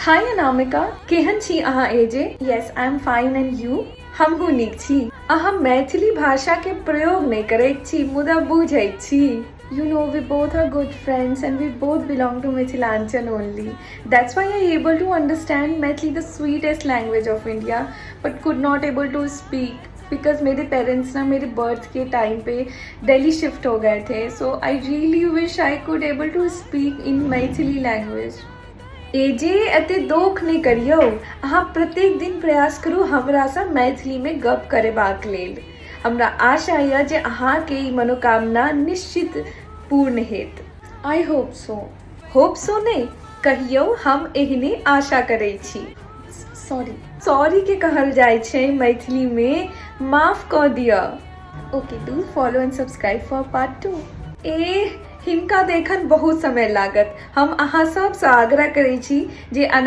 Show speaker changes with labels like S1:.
S1: हाय अनामिका, केहन छी अहाँ एजे? Yes, I am fine and you? हमहूँ नीक छी। अहाँ मैथिली भाषा के प्रयोग नहि करैत छी, मुदा बुझैत छी। You know, we both are good friends and we both belong to Mithilanchal only. That's why I able to understand Maithili, the sweetest language of India, but could not able to speak because मेरे parents ना मेरे berth के time पे Delhi shift हो गए थे। So I really wish I could able to speak in Maithili language. एजे, एते दोख नहि करियौ। अहाँ प्रत्येक दिन प्रयास करू हमरासँ मैथिलीमे गप करेबाक लेल। हमरा आशा यऽ जे अहाँके ई मनोकामना निश्चित पूर्ण हेत। I hope so. Hope so नहि कहियौ, हम एहने आशा करै छी। सॉरी। सॉरी के कहल जाइ छै मैथिलीमे माफ कऽ दिअ। Okay, do follow and subscribe for part 2. ए, हिनका देखन बहुत समय लागत। हम अहाँ सबसँ आग्रह करै छी जे अना